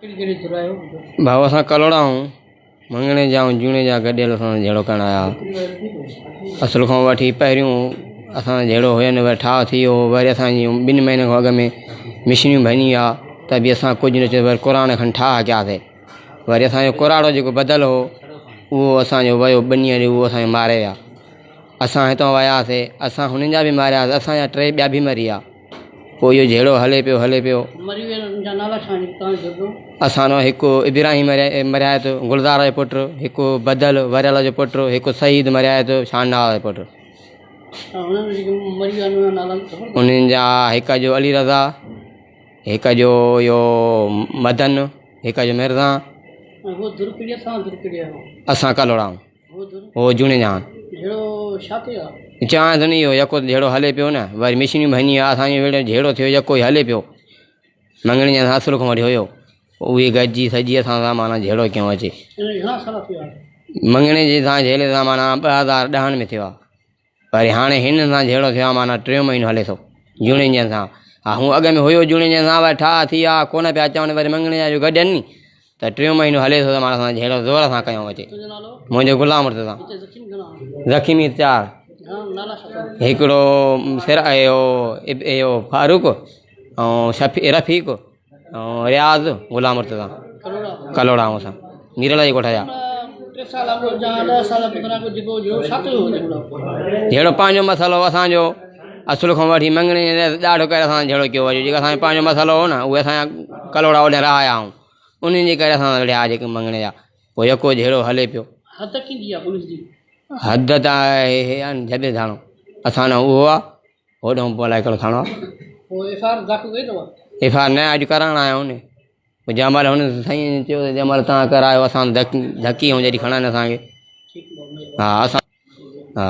ڀائو اسان ڪلهوڙا آهيون مڱڻي جا ۽ جوڻي جا گڏيل اسان سان جهيڙو ڪرڻ آيا اصل کان وٺي پهريون اسان سان جهيڙو هين وري ٺاهه ٿي ويو وري اسانجي ٻن مهينن کان اڳ ۾ مشينيون ڀڃي ويا ته به اسان ڪجهه نه چيو وري قرآن کن ٺاهه ڪياسي وري اسانجو ڪراڙو جيڪو ٻڌل هو اهو اسانجو ويو ٻنيء ڏي اهو اسانجو ماري ويا اسان هتان وياسي اسان هنن جا به مارياسي اسانجا ٽي ٻيا به مري ويا پوء اهو جهيڙو هلي پيو هلي پيو. مري ويل انهن جا نالا ڇا آهن توهان جو ڌرڻو؟ اسان جو هڪ ابراهيم مرهيات گلزار جو پٽ، هڪ بدل وريل جو پٽ، هڪ سعيد مرهيات شاهنواز جو پٽ. انهن جيڪي مري ويا انهن جا نالا خبر اٿو؟ انهن جا هڪ جو علي رضا، هڪ جو اهو مدن، هڪ جو مرزا. ۽ هو ڌر ڪهڙي اسان ڌر ڪهڙي آهيو؟ اسان ڪلهوڙا آهيون. هو جوڻيجا آهن. چوان ٿو نه اهو يڪو جهيڙو هلي پيو نه وري مشينيون ڀڃي آ اسان جي ويڙهه جهيڙو ٿيو يڪو ئي هلي پيو مڱڻي سان اصل کان وٺي هيو اهي گڏجي سڄي اسان سان معنيٰ جهيڙو ڪيون اچي مڱڻي جي سان جهيڙي سان معنيٰ 2010 ۾ ٿيو آ وري هاڻي هنن سان جهيڙو ٿيو آهي معنيٰ ٽيون مهينو هلي ٿو جوڻيجن سان ها هو اڳ ۾ هيو جوڻيجن سان وري ٺاهه ٿي ويا ڪونه پيا چون وري مڱڻيجا جو گڏين ني ته ٽيون مهينو هلي ٿو ته معنيٰ اسان جهيڙو زور سان ڪيو اچي منهنجو غلام مرتضيٰ زخمي چار هڪڙو سر اهو اهو فاروق ۽ شفيع رفيق ۽ رياض غلام مرتضيٰ ڪلهوڙا آئون سان ميرل جي ڳوٺ جا جهيڙو پنهنجو مسئلو اسانجو اصل کان وٺي مڱڻي ڏاڍو ڪري اسان جهيڙو ڪيو ويو جيڪو اسانجو پنهنجو مسئلو هو نه اهي اسانجا ڪلهوڙا اوڏي رهايا آئون انهن جي ڪري اسان وڙهيا جيڪي مڱڻي جا پوء يڪو جهيڙو هلي پيو حد ڪيندي آ پوليس جي حد ته آهي جهٻي ٿاڻو اسان اهو آ هوڏانهن پوء الائي ڪهڙو ٿاڻو آ. پوء ايف I R داخل ڪئي اٿو؟ ايف I R نه اڄ ڪرائڻ آيا آهيون ني. پوء جنهن مهل هن سائين چيو ته جنهن مهل توهان ڪرايو اسان ڌڪي ۽ جڏهن کڻن اسان کي. ها اسان ها.